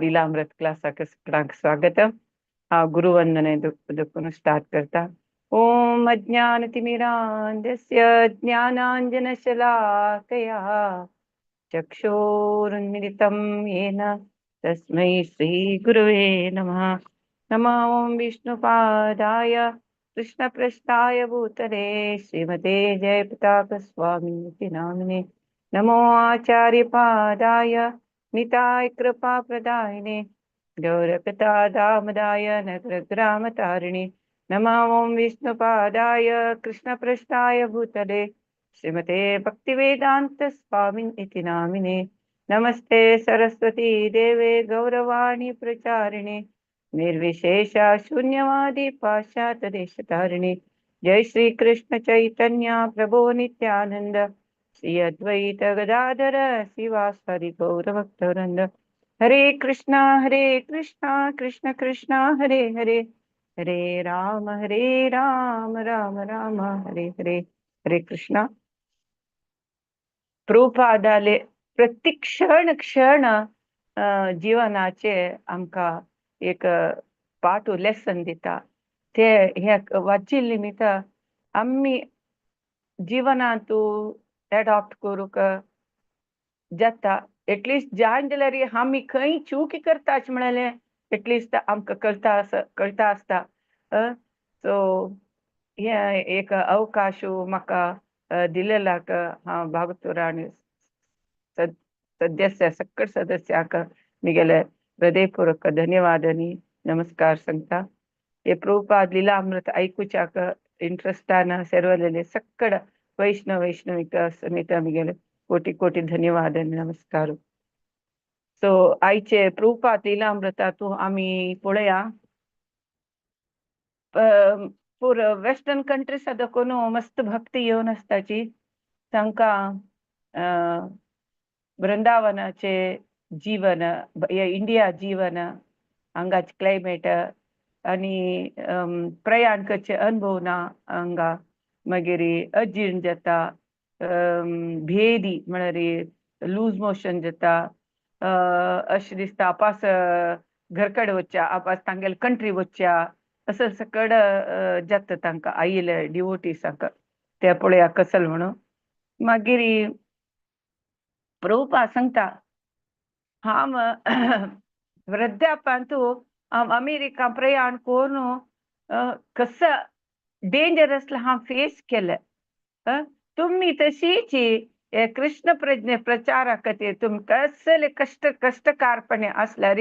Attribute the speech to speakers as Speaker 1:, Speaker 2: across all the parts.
Speaker 1: लीलामृत क्लासाक सगळ्यांक स्वागत. हांव गुरुवंदने देखून स्टार्ट करता. ॐ अज्ञानतिमिरान्धस्य ज्ञानाञ्जनशलाकया चक्षुरुन्मीलितं येन तस्मै श्रीगुरवे नमः. नमः ॐ विष्णुपादाय कृष्णप्रेष्ठाय भूतले श्रीमते जयपताकस्वामी नामिने. नमो आचार्यपादाय निताय कृपाप्रदायिने गौरकथा नगरग्रामतारिणे. नमः ॐ विष्णुपादाय कृष्णप्रेष्ठाय भूतले श्रीमते भक्तिवेदान्त स्वामिन् इति नामिने. नमस्ते सरस्वती देवे गौरवाणी प्रचारिणे निर्विशेष शून्यवादी पाश्चात्य देशतारिणे. जय श्री कृष्ण चैतन्य प्रभो नित्यानंद श्री अद्वैत गदाधर श्रीवासादि गौरभक्तवृंद. हरे कृष्णा हरे कृष्णा कृष्ण कृष्णा हरे हरे, हरे राम हरे राम राम राम हरे हरे. हरे कृष्णा. प्रभुपादाले प्रत्येक क्षण क्षण जिवनाचे आमकां एक पाठ लेसन दिता. ते हे वाचिल्ले निमित्त आमी जिवनांतू एडॉप्ट करूंक जाता. एटलिस्ट जाण जाल्यार आमी खंय चूक करताच म्हणलें एटलिस्ट आमकां कळटा, कळटा आसता. सो हे एक अवकाश म्हाका दिलेलाक हांव भागवत सदस्य सक्कड सदस्याक मिगेले हृदयपूर्वक धन्यवाद आणि नमस्कार सांगता. हे प्रभुपाद लीलामृत ऐकूच्याक इंट्रस्टान सेरवलेले सक्कड वैष्णव वैष्णविक समेत मिगेले कोटी कोटी धन्यवाद आणि नमस्कार. सो आयचे प्रभुपाद लीलामृतातू आमी पळया, पूर वेस्टर्न कंट्रीज कोण मस्त भक्ती येवन आसताची. तांकां वृंदावनाचे जीवन, इंडिया जीवन, हांगाचे क्लायमेट आनी प्रयाण करचे अनुभव ना हांगा. मागीर अजीर्ण जाता, भेदी म्हळ्यार लूज मोशन जाता, अशें दिसता आपास घर कडेन वचच्या, आपास तांगेले कंट्री वचच्या, असं सकड जाता तांकां आयिल्ले डिवोटीसांक. ते पळया कसल म्हणून. मागीर प्रभुपाद सांगता, हांव वृद्धापांतू हांव अमेरिका प्रयाण करून कसं डेंजरस हांव फेस केलें. तुमी तशीच कृष्ण प्रज्ञे प्रचारा खातीर तुमी कसले कश्ट कश्टकारपणे आसल्यार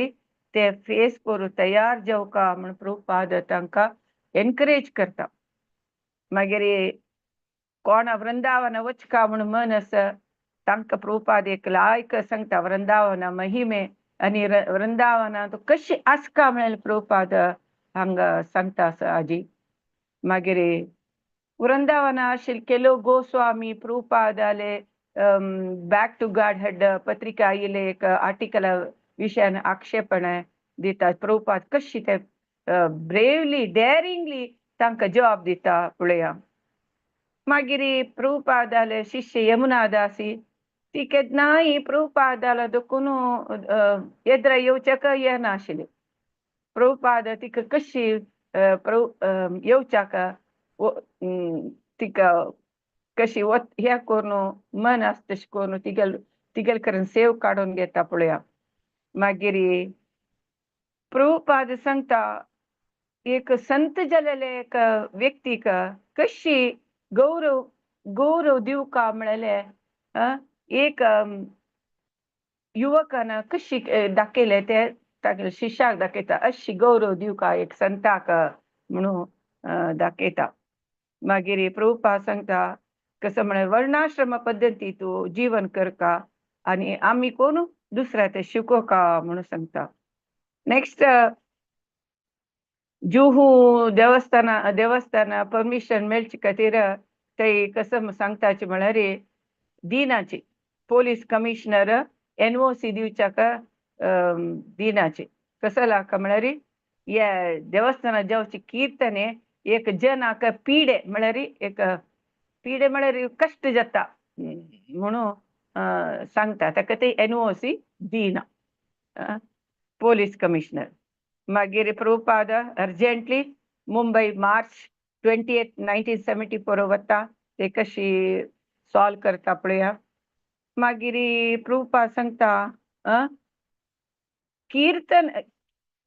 Speaker 1: ते फेस करूं तयार जावका म्हण प्रभुपाद तांकां एनकरेज करता. मागीर कोणा वृंदावन वचका म्हण मन आसा तांकां प्रभुपाद एक लायक सांगता वृंदावना महिमे आनी वृंदावनांत कशी आसका म्हणल्यार प्रभुपाद हांगा सांगता आसा आजी. मागीर वृंदावना आशिल्ले केलो गोस्वामी प्रभुपादाले बॅक टू गॉड हेड पत्रिका आयिल्ले एक आर्टिकल विशयान आक्षेपण दिता. प्रभुपाद कशी ते ब्रेवली डेरिंगली तांकां जवाब दिता पळया. मागीर प्रभुपादाले शिष्य यमुना दासी ती केन्नाय प्रभुपादाला देखून येद्रा येवच्याक येनाशिल्ली. प्रभुपाद तिका कशी येवच्याक तिका कशी हें करून मन आसा तशें करून तिगेल तिगेल कडेन सेव काडून घेता पळया. मागीर प्रभुपाद सांगता, एक संत जालेले एक व्यक्तीक कशी गौरव गौरव दिवका म्हणलें एक युवकान कशी दाखयलें ते तागेले शिष्याक दाखयता, अशी गौरव दिवका एक संताक म्हणून दाखयता. मागीर प्रभुपाद सांगता कसं म्हळ्यार वर्णाश्रम पद्दती तूं जीवन करका आनी आमी कोण दुसऱ्या ते शिकोवका म्हणून सांगता. नेक्स्ट जुहू देवस्थाना देवस्थाना परमिशन मेळचे खातीर ते कसं सांगताचे म्हळ्यार दिनाची पोलीस कमिशनर एनओसी दिवच्याक दिनाचे. कसं लाका म्हळ्यार हे देवस्थानात जावचे कीर्तने एक जनाक पिडे म्हळ्यार एक पिडे म्हळ्यार कश्ट जाता म्हणून सांगता, ताका ते एनओसी दिना. Police commissioner. मागीर Prabhupada urgently Mumbai March 28, 1974 वता. ते कशी सॉल्व करता पळया. मागीर प्रभुपाद सांगता, कीर्तन,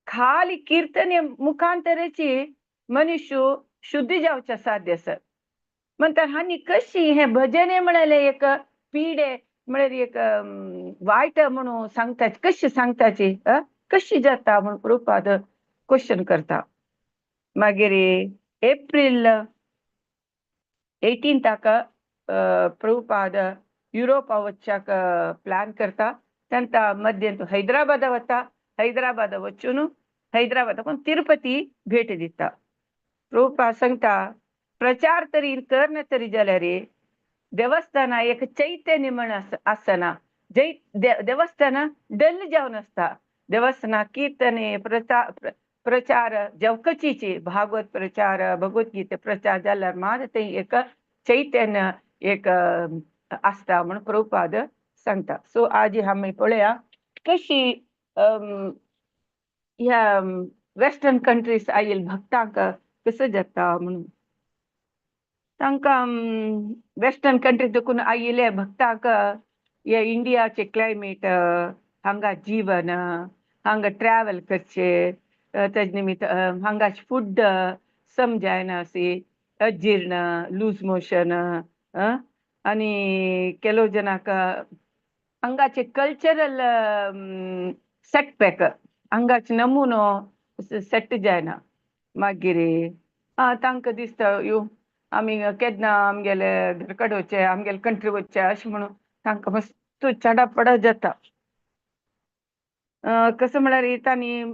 Speaker 1: खाली कीर्तन मुखांतराची मनुष्य शुद्धी जावच्या साध्य आसा. म्हणटा हांणी कशी हें भजने म्हळ्यार एक पिडे, म्हळ्यार एक वायट म्हणून सांगता, कशी सांगताची, कशी जाता म्हूण प्रभुपाद क्वेश्चन करता. मागीर एप्रील 18ताक प्रभुपाद युरोपा वचच्याक प्लॅन करता. तांकां मध्यंत हैदराबाद वता. हैदराबाद वचून हैदराबाद तिरुपती भेट दिता. प्रभुपाद सांगता, प्रचार तरी करना तरी जाल्यार देवस्थान एक चैतन्य म्हण आसना. जै देवस्थान डल जावन आसता. देवस्थान कीर्तने प्रचार जवकचीची भागवत प्रचार, भगवद्गीते प्रचार जाल्यार मात थंय एक चैतन्य एक आसता म्हण प्रभुपाद सांगता. सो आज आमी पळया कशी ह्या वेस्टर्न कंट्रीज आयल भक्तांक कसो जाता म्हणून. तांकां वेस्टर्न कंट्रीज देखून आयिल्ले भक्तांक हे इंडियाचे क्लायमेट, हांगा जीवन, हांगा ट्रॅवल करचे, तेज निमित्त हांगा फूड समजायना अशी अजीर्ण, लूज मोशन, आणि ಕೆಲವು ಜನक हांगाचे कल्चरल सेटबॅक, हांगाचे नमुनो सेट जायना. मागीर तांकां दिसता, यो आमी केन्ना आमगेले घर कडेन वचचें, आमगेले कंट्री वचचें अशें म्हणून तांकां मस्त चडापडा जाता. कसं म्हळ्यार तांणी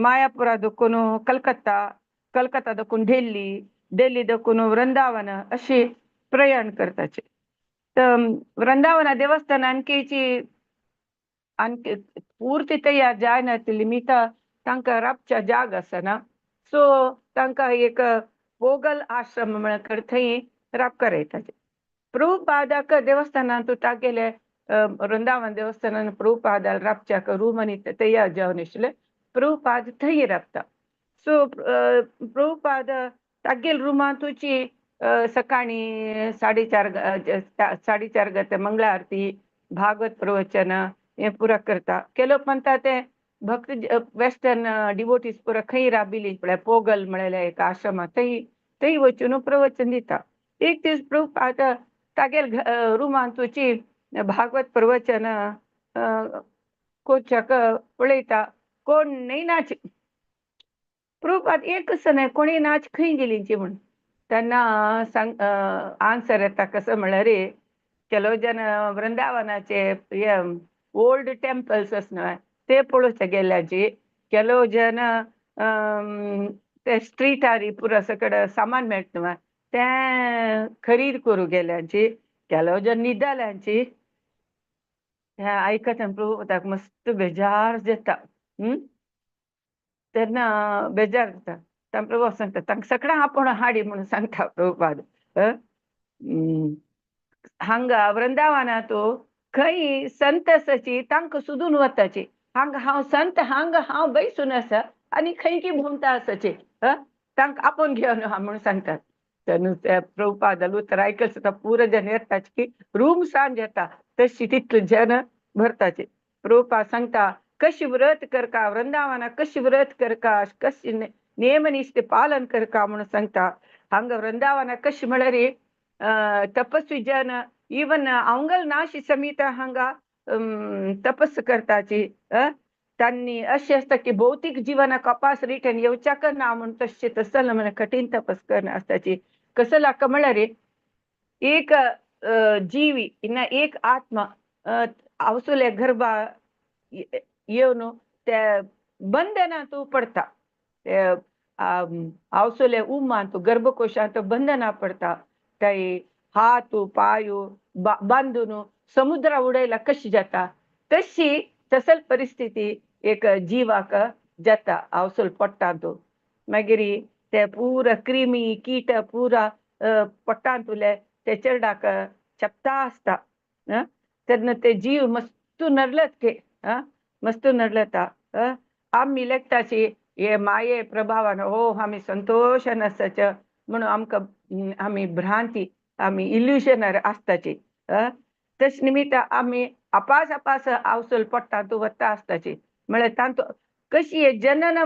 Speaker 1: मायापुरा देखून कलकत्ता, कलकत्ता देखून दिल्ली, दिल्ली देखून वृंदावन अशी प्रयाण करताचे. तर वृंदावन देवस्थान आणखीची आणखी पूर्ती तयार जायना निमित्त तांकां राबच्या जाग आसना. सो तांकां एक पोगल आश्रम म्हळ्यार थंय राबकार येताचे. प्रभुपादाक देवस्थानांत तागेले वृंदावन देवस्थानान प्रभुपादा राबच्याक रूम आनी तयार जावन आशिल्ले. प्रभुपाद थंय राबता. सो प्रभुपाद तागेल रुमांतूची सकाळी 4:30 गते मंगळा आरती, भागवत प्रवचन हे पुरा करता. केलो म्हणटा ते भक्त वेस्टर्न डिवोटीज पुरा खंय राबिली पळय पोगल म्हळ्यार एक आश्रमात थंय थंय वचून प्रवचन दिता. एक दीस प्रभुपाद तागेल रुमांतूची भागवत प्रवचन कोच्याक पळयता, कोण न्हय नाच. प्रभुपाद एकच न्हय, कोणी नाच, खंय गेलींची म्हूण. तेन्ना सांग आन्सर येता, कसं म्हळ्यार ಕೆಲವು जन वृंदावनाचे हे ओल्ड टेम्पल्स आसा न्हय ते पळोवचे गेल्याची. ಕೆಲವು जन ते स्ट्रीटार पुरा सगळें सामान मेळटा न्हय तें खरीद करूं गेल्यांची. ಕೆಲವು जन न्हिदल्यांची. हें आयकत प्रभुपादाक मस्त बेजार जाता. तेन्ना बेजार जाता तेन्ना प्रभु सांगता, तांकां सगळ्यांक आपोवन हाडी म्हणून सांगता प्रभुपाद. हांगा वृंदावनांत खंय संत आसाची तांकां सोदून वताची. हांगा हांव संत, हांगा हांव बैसून आसा आनी खंयकी भोंवता आसाची, तांकां आपोवन घेवन हा म्हणून सांगतात. तेन्ना ते प्रभुपादाल उतर आयकल सुद्दां पुरो जन येताच की रूम सांज येता तशी तितले जन भरताचे. प्रभुपाद सांगता, कशी व्रत करका वृंदावना, कशी व्रत करका, कशी नियमनिष्ठ पालन करका म्हणून सांगता. हांगा वृंदावना कशी म्हळ्यार तपस्वी जन इवन अवंगल नाशी समित हांगा तपस करताची. त्यांनी अशें आसता की भौतीक जीवनाक कपास रिटर्न येवच्याक ना म्हूण तशें तसो म्हण कठीण तपस करणं आसताची. कसं लाका म्हळ्यार एक जीवी ना एक आत्मा आवसुले गर्भा येवन ते बंधनांत पडता, आवसुले उमांत गर्भकोशांत बंधना पडता. ते हात पायो बांदून समुद्रा उडयला कशी जाता तशी तसल परिस्थिती एक जिवाक जाता आवसूल पोट्टांत. मागीर ते पुरा क्रिमी कीट पुरा पोट्टांतुले ते चेरडाक चपता आसता. तेन्ना ते जीव मस्त नरलत के, मस्त नरलता. आमी लेखताची हे माये प्रभावान हो आमी संतोशान आसताचे म्हणून आमकां आमी भ्रांती आमी इल्युशनर आसताची. तश निमित्त आमी अपास अपास आवसल पडटा तूं वता आसताची. म्हळ्यार तांतू कशी जनन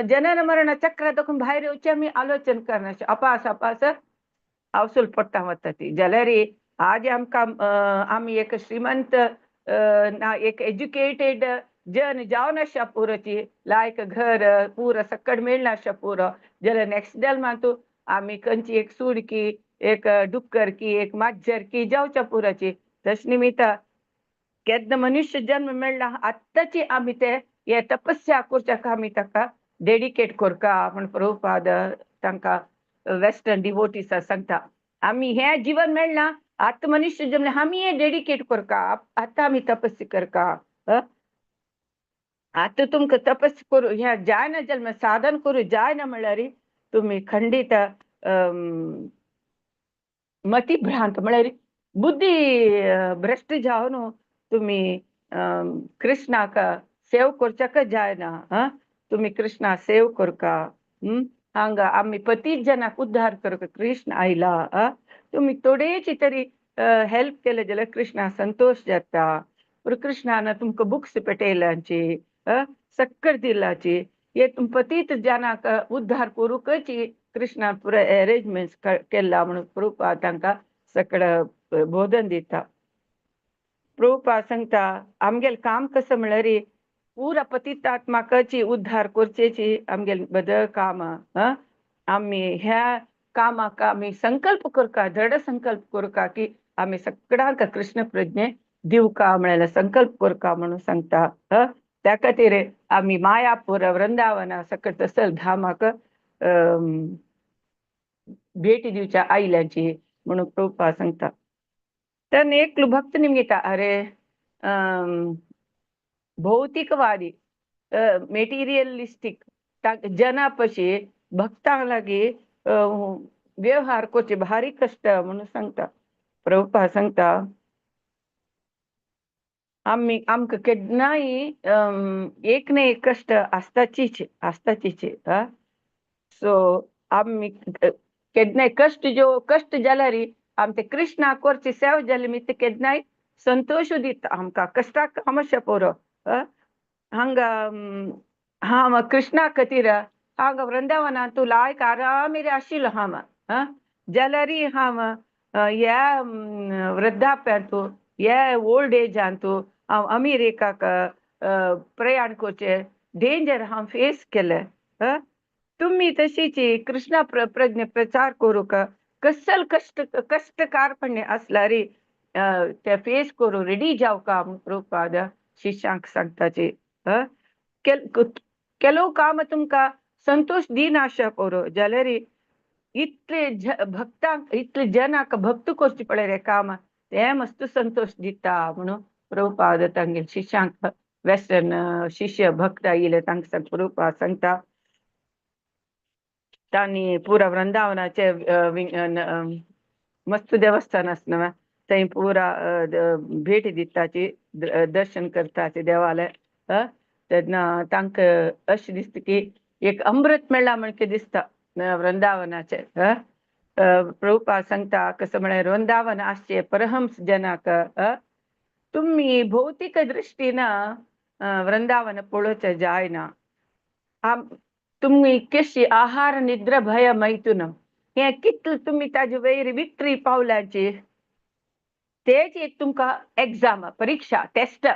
Speaker 1: जनन मरण चक्र दाखोवन भायर येवचे आमी आलोचन करनाशे अपास अपास आवसल पडटा वता ती. जाल्यार आज आमकां आमी एक श्रीमंत ना एक एज्युकेटेड जन जावन आसच्या पुरोची लायक घर पुरो सकड मेळना आसच्या पुरो जाल्यार नेक्स्ट जल्मान तूं आमी खंयची एक सुडकी एक डुक्कर की एक माजर की जावच्या पुराची. तश निमित्त केन्ना मनुष्य जन्म मेळ्ळा आत्ताची आमी ते हे तपस्या करच्याक आमी ताका डेडिकेट करका म्हण प्रभुपाद तांकां वेस्टर्न डिवोटीसा सांगता. आमी हें जिवन मेळ्ळां आतां मनुष्य जन्म आमी हें डेडिकेट करका, आतां आमी तपस्या करका. आतां तुमकां तपस्या करूं हें जायना जल्म साधन करूं जायना म्हणल्यार तुमी खंडीत मतिभ्रांत म्हळ्यार बुद्धी भ्रश्ट जावन तुमी कृष्णाक सेव करच्याक जायना. तुमी कृष्णा सेव करका. हांगा आमी पतीत जनाक उद्धार करका कृष्ण आयला. तुमी थोडेची तरी हेल्प केले जाल्यार कृष्णा संतोश जाता. पूण कृष्णान तुमकां बुक्स पेटयल्याची सक्कर दिलाची हे तुम पतीत जनाक उद्धार करूंकच कृष्णान पुरो अरेंजमेंट्स केला म्हणून प्रभुपाद तांकां सगळें बोधन दिता. प्रभुपाद सांगता आमगेलें काम कसं म्हळ्यार पुरा पतितात्माकाची उद्धार करचेची आमगेलें बदल काम. आमी ह्या कामाक आमी संकल्प करका, दृढ संकल्प करका की आमी सगळ्यांक कृष्ण प्रज्ञे दिवका म्हळ्यार संकल्प करका म्हणून सांगता. त्या खातीर आमी मायापूर वृंदावना सकट तसल धामाक भेटी दिवच्या आयल्यांची म्हणून प्रभुपाद सांगता. तेन्ना एकलो भक्त निमगिता अरे भौतिकवादी मेटिरियलिस्टीक जना पशी भक्तां लागीं व्यवहार करचे भारी कश्ट म्हणून सांगता. प्रभुपाद सांगता आमी आमकां केन्नाय एक ना एक कश्ट आसताचीच आसताचीच. सो आमी केन्नाय कश्ट ज्यो कश्ट जाल्यार आमचे कृष्णा करची सेवा जाली मी ते केन्नाय संतोश दिता आमकां कश्टाक समस्या पुरो. हांगा हांव कृष्णा खातीर हांगा वृंदावनांत तूं लायक आरामेर आशिल्लो हांव. जाल्यार हांव ह्या वृद्धाप्यांत ह्या ओल्ड एजांत हांव अमेरिकाक प्रयाण करचें डेंजर हांव फेस केलें. तुमी तशीच कृष्णा प्रज्ञ प्रचार करूंक कसल कश्ट कश्टकारपणे आसल्यार ते फेस करूं रेडी जावका प्रभुपाद शिष्यांक सांगताची. ಕೆಲವು काम तुमकां संतोश दिनाशा करूं जाल्यार इतले भक्तांक इतले जनाक भक्त करचे पडले रे काम ते मस्त संतोश दिता म्हणून प्रभुपाद तांगेले शिष्यांक वेस्टर्न शिष्य भक्त आयिल्ले तांकां प्रभुपाद सांगता. तांणी पुरा वृंदावनाचे मस्त देवस्थान आसना थंय पुरा भेट दिताची दर्शन करताची देवाले. तेन्ना तांकां अशें दिसता की एक अमृत मेळ्ळा म्हण कितें दिसता वृंदावनाचें. प्रभुपाद सांगता कसं म्हळ्यार वृंदावन आसचें परहंस जनाक तुमी भौतीक दृश्टीन वृंदावन पळोवचें जायना. तुमी कशी आहार निद्रा भय मैथुन हें कितलें तुमी ताजे वयर विक्ट्री पावल्याची तेच एक तुमकां एग्जाम परिक्षा टेस्ट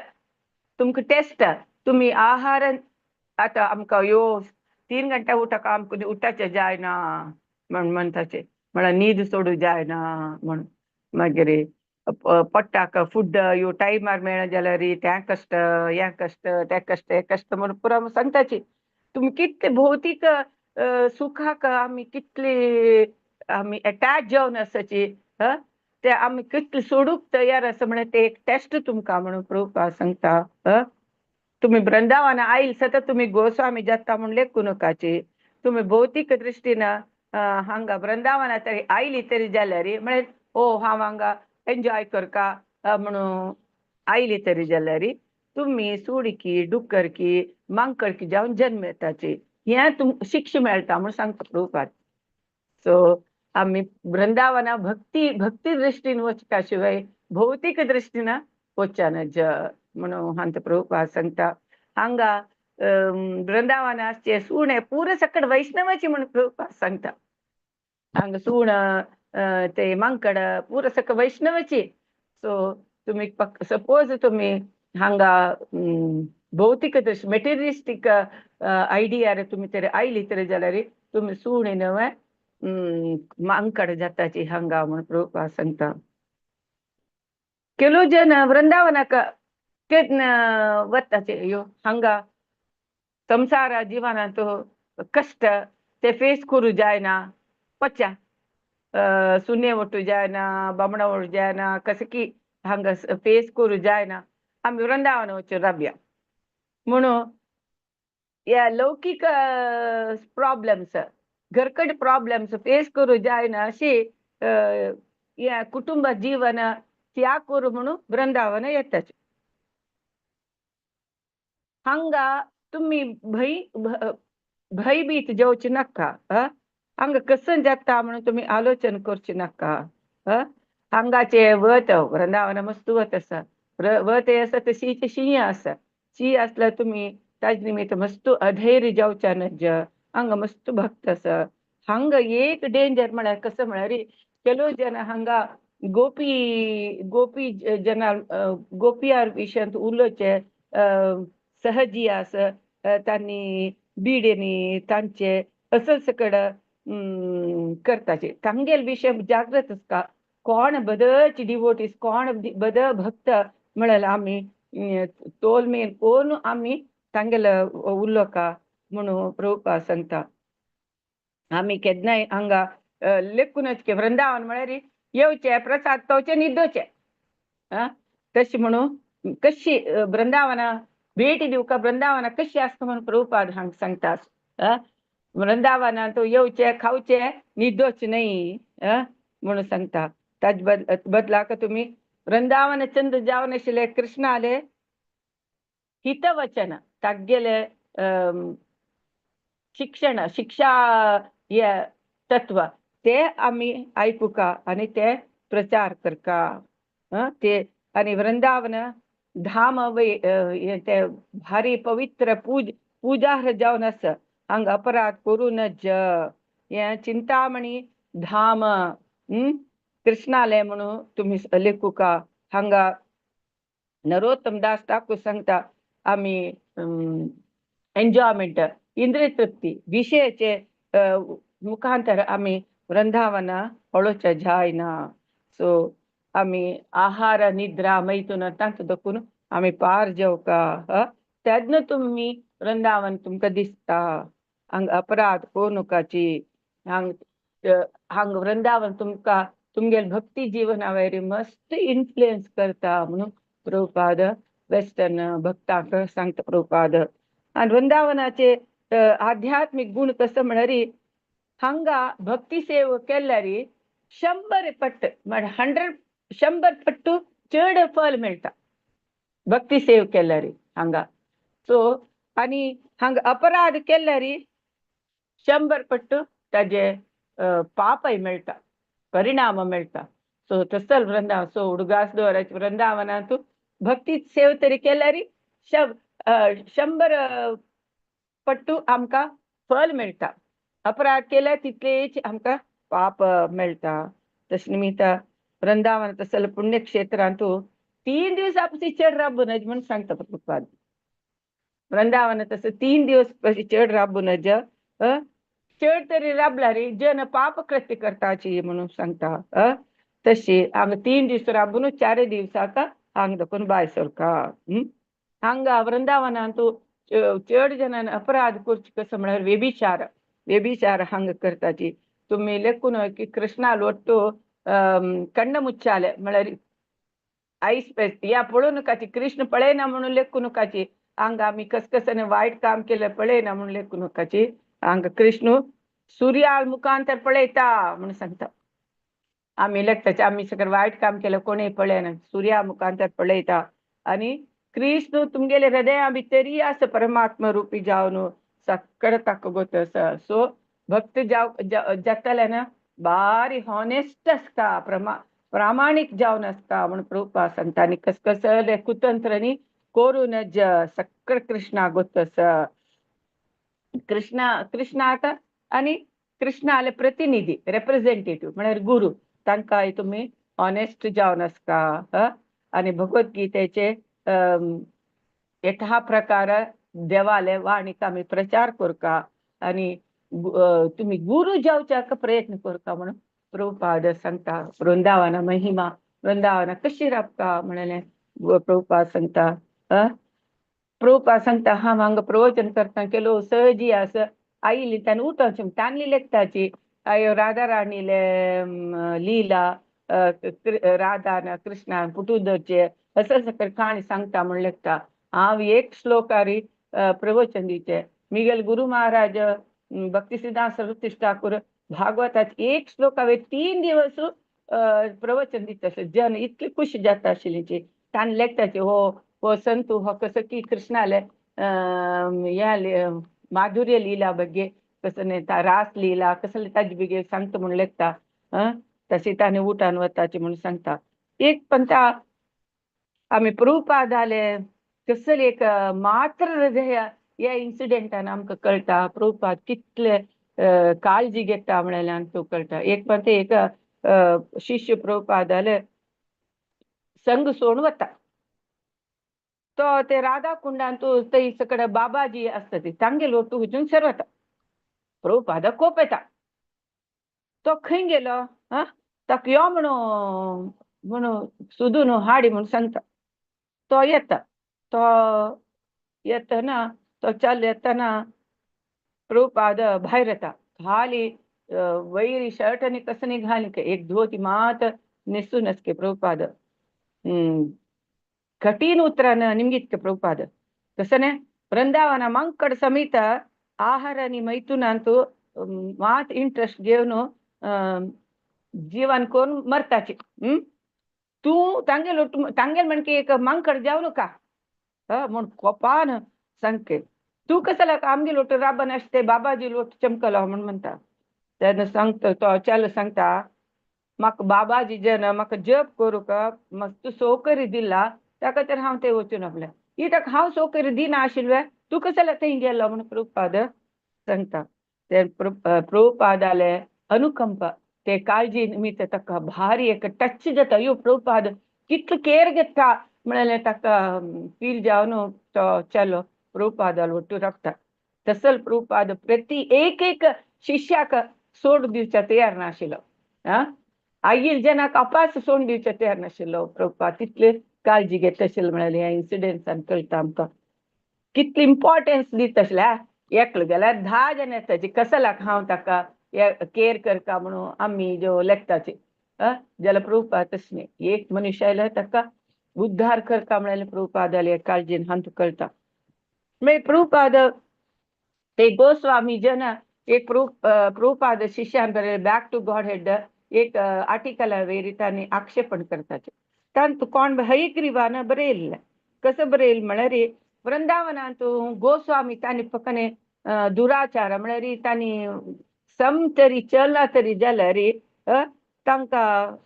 Speaker 1: तुमकां टेस्ट. तुमी आहार आतां आमकां ह्यो 3 घंटा उठका आमकां उठाचें जायना म्हण म्हणटाचे म्हळ्यार न्हीद सोडूं जायना म्हण. मागीर पोट्टाक फूड ह्यो टायमार मेळना जाल्यार तें कश्ट हें कश्ट तें कश्ट हें कश्ट म्हणून पुरो सांगताची. तुमी कितले भौतीक सुखाक आमी कितले आमी एटॅच जावन आसाची. ते आमी कितले सोडूंक तयार आसा म्हळ्यार ते एक टेस्ट तुमकां म्हणून प्रभुपाद सांगता. तुमी वृंदावन आयल सतत तुमी गोस्वामी जाता म्हूण लेखू नाकाची. तुमी भौतीक दृश्टीन हांगा वृंदावना तरी आयली तरी जाल्यार म्हळ्यार ओ हांव हांगा एन्जॉय करका म्हणून आयली तरी जाल्यार तुम्ही सुडकी डुकरकी मांकडकी जावन जन्म येताची हें तुम शिक्षा मेळटा म्हूण सांगता प्रभुपाद. सो आमी वृंदावना भक्ती भक्ती दृश्टीन वचका शिवाय भौतीक दृश्टीन वचच्या नज म्हणून हांत प्रभुपाद सांगता. हांगा वृंदावन आसचे सुणे पुरो सकट वैष्णवाची म्हणून प्रभुपाद सांगता. हांगा सुण ते मांकड पुरो सकट वैष्णवाची. सो तुम्ही सपोज तुम्ही हांगा भौतीक दृश्टी मेटेरियलिस्टीक आयडिया तुमी तर आयली तर जाल्यार तुमी सुणे न्हय मांकड जाताची हांगा म्हणून प्रभुपाद सांगता. ಕೆಲವು ಜನ ವೃಂದಾವನಕ वताचे यो हांगा संसार जिवनांत कश्ट ते फेस करूं जायना वच्या सुने वटू जायना बामणा वटू जायना कशें की हांगा फेस करूं जायना आमी वृंदावन वचून राबया म्हणून ह्या लौकीक प्रॉब्लेम्स घरकट प्रॉब्लेम्स फेस करूं जायना अशी ह्या कुटुंब जीवन त्याग करूं म्हणून वृंदावन येताचे. हांगा तुम्ही भंय भयभीत जावचे नाका. हांगा कसं जाता म्हणून तुम्ही आलोचन करचे नाका. हांगाचे वत वृंदावन मस्त वत आसा वत आसा तशीच शीं आसा शी आसल्यार तुमी ताजे निमित्त मस्त अधैर्य जावच्या नज. हांगा मस्त भक्त आसा. हांगा एक डेंजर म्हळ्यार कसं म्हळ्यार ಕೆಲವು ಜನ हांगा गोपी गोपी जना गोपियार विशयांत उलोवचे सहजी आसा तांणी बिडेनी तांचे असं सकड करताचे तांगेल विशय जागृत आसता. कोण बदच डिवोटीस कोण बद भक्त म्हळ्यार आमी तोलमेल कोण आमी तांगेल उलोवका म्हणून प्रभुपाद सांगता. आमी केन्नाय हांगा लेखूनच की वृंदावन म्हळ्यार येवचे प्रसाद खावचे न्हिदोचे तशें म्हणून कशी वृंदावना भेटी दिवका वृंदावना कशी आसता म्हणून प्रभुपाद हांगा सांगता. वृंदावनांत येवचे खावचे न्हिदोचे न्हय म्हणून सांगता. ताजे बदलाक तुमी वृंदावन चंद्र जावन आशिल्ले कृष्णाले हितवचन तागेले शिक्षण शिक्षा हे तत्व ते आमी आयकुका आनी ते प्रचार करका. ते आनी वृंदावन धाम ते भारी पवित्र पूजार्ह जावन आसा. हांगा अपराध करूं नज. हें चिंतामणी धाम कृष्णाले म्हणून तुमी लेखुका. हांगा नरोत्तम दास ठाकूर सांगता आमी एन्जॉयमेंट इंद्रिय तृप्ती विशयाचे मुखांतर आमी वृंदावना पळोवचें जायना. सो आमी आहार निद्रा मैथुन तांकां दखून आमी पार जेवका तेन्ना तुमी वृंदावन तुमकां दिसता. हांगा अपराध करूं नाकाची. हांग हांगा वृंदावन तुमकां तुमगेले भक्ती जिवना वयर मस्त इन्फ्लुएन्स करता म्हणून प्रभुपाद वेस्टर्न भक्तांक सांगता प्रभुपाद. आनी वृंदावनाचे आध्यात्मीक गुण कसो म्हळ्यार हांगा भक्ती सेवा केल्यार 100 पट्ट म्हळ्यार 100 100 पट्टू चड फल मेळटा भक्ती सेव केल्यार हांगा. सो आनी हांगा अपराध केल्यार 100 पट्टू ताजे पापय मेळटा परिणाम मेळटा. सो तसल वृंदावन सो उडगास दवराचे वृंदावनांत भक्ती सेव तरी केल्यार 100 पट्टू आमकां फल मेळटा. अपराध केल्यार तितलेच आमकां पाप मेळटा. तशें निमित्त वृंदावन तसले पुण्यक्षेत्रांत 3 दिवस पसून चड राबू नज म्हणून सांगता प्रभुपाद. वृंदावन तसं 3 दिवस चड राबू नज. चड तरी राबल्यार जन पाप कृत्य करताची म्हणून सांगता. तशी हांगा 3 दिवस राबून 4 दिवसाक हांगा दखून भायर सरका. हांगा वृंदावनांत चड जणांनी अपराध करचे कसो म्हळ्यार व्यभिचार व्यभिचार हांगा करताची. तुमी लेखून की कृष्णा लोट्टू कण्ण मुच्चाले म्हळ्यार आयस पेस या पळोवं नाकाची कृष्ण पळयना म्हणून लेखू नाकाची. हांगा आमी कसकसाने वायट काम केलें पळयना म्हणून लेखू नाकाची. हांगा कृष्ण सुर्या मुखांतर पळयता म्हणून सांगता. आमी लेखताचे आमी सगळें वायट काम केलें कोणूय पळयना सुर्या मुखांतर पळयता आनी कृष्ण तुमगेले हृदया भितरी आसा परमात्मा रुपी जावन सगळें ताका गोत आसा. सो भक्त जातले ना बारी हॉनेस्ट आसता, प्रामाणीक जावन आसता म्हण प्रभुपाद सांगता. आनी कस कसले कुतंत्रांनी करूं नज, सगळें कृष्णा गोत आसा. कृष्णा कृष्णाक आनी कृष्णाले प्रतिनिधी रेप्रेझेंटेटिव्ह म्हळ्यार गुरू तांकां तुमी ऑनेस्ट जावन आसता. आनी भगवद्गीतेचे यथा प्रकार देवाले वाणीक आमी प्रचार करका आनी तुमी गुरू जावच्याक प्रयत्न करका म्हणून प्रभुपाद सांगता. वृंदावन महिमा, वृंदावन कशी राबता म्हणलें प्रभुपाद सांगता. प्रभुपाद सांगता हांव हांगा प्रवचन करता केलो सहजी आसा आयिल्ली ताणें उठोवचें तांणी लेखताची आयो राधा राणीले लिला राधान कृष्णान पुटून दवरचे असं सगळें काणी सांगता म्हण लेखता. हांव एक श्लोकारी प्रवचन दिवचें. मिगेल गुरु महाराज भक्ती सिद्धांत सरस्वती ठाकूर भागवताचे एक श्लोक हांवें 3 दिवस प्रवचन दिता आसलें. जन इतली खुश जाता आशिल्ली. ताणें लेखताचे हो हो संत हो कसो की कृष्णाले ह्या माधुर्य लीला बगे कसं न्ही रास लीला कसले ताजे बेगीन सांगता म्हूण लेखता. तशें ताणें उठान वताचें म्हूण सांगता. एक पण आमी प्रभुपादाले कसले एक मात्र हृदय ह्या इन्सिडेंटान आमकां कळटा प्रभुपाद कितले काळजी घेता म्हणल्यार आमकां कळटा. एक पण ते एक शिष्य प्रभुपादाले संग सोडून वता. तो ते राधा कुंडान तूं थंय सकड बाबाजी आसता ती तांगेलो तूं वचून सरवता. प्रभुपादा कोप येता. तो खंय गेलो आं ताका यो म्हणून म्हणून सोदून हाडी म्हूण सांगता. तो येता. तो येतना तो चल येतना प्रभुपाद भायर येता. खाली वैरी शर्ट आनी कसनी घाली एक धोती मात न्हेसून आसके प्रभुपाद. कठीण उतरान निमगितके प्रभुपाद. तसने वृंदावन मंकड समेत आहार आनी मैथुनांतु मात इंट्रस्ट घेवन जीवन करून मरताची. तूं तांगेल तांगेल म्हणके एक मांकड जावं नका म्हूण कोपान सांगके तूं कसो आमगे लोट राबन आसते बाबाजी लोट चमकलो म्हूण म्हणटा. तेन्ना सांगता तो चल सांगता म्हाका बाबाजी जन म्हाका जप करूंक म्हाका तूं सोकरी दिला ताका तर हांव थंय वचून आपलें ही ताका हांव सोकरी दिना आशिल्लें तूं कसो थंय गेलो म्हूण प्रभुपाद सांगता. ते प्रभुपादाले अनुकंप ते काळजी निमित्त ताका भारी एक टच जाता. यो प्रभुपाद कितलो केर घेता म्हणल्यार ताका फील जावन तो चलो प्रभुपादाल ಒಟ್ಟು राखता. तसल प्रभुपाद प्रति एक एक शिष्याक सोड दिवच्या तयार नाशिल्लो. आं आयिल जनाक अपास सोड दिवच्या तयार नाशिल्लो प्रभुपाद. तितले काळजी घेता आशिल्लो म्हणल्यार ह्या इन्सिडेंट्सान कळटा आमकां कितली इम्पॉर्टन्स दिता आशिल्लें. एकलो गेल्यार 10 जाण येताची कसलाक हांव ताका केर करता म्हणून आमी ज्यो लेखताची जाल्यार प्रभुपाद तशें न्ही. एक मनीस आयल्यार ताका उद्धार करता म्हणल्यार प्रभुपादाले काळजीन हांतू कळटा. मागीर प्रभुपाद ते गोस्वामी जन एक प्रभुपाद शिष्यान बरयलें बॅक टू गॉड हेड एक आर्टिकल वयर तांणी आक्षेपण करताचे. तांतू कोण हयग्रीवान बरयल्लें. कसं बरयलें म्हळ्यार वृंदावनांत गोस्वामी तांणी फकत दुराचार म्हळ्यार तांणी सम तरी चलना तरी जाल्यार तांकां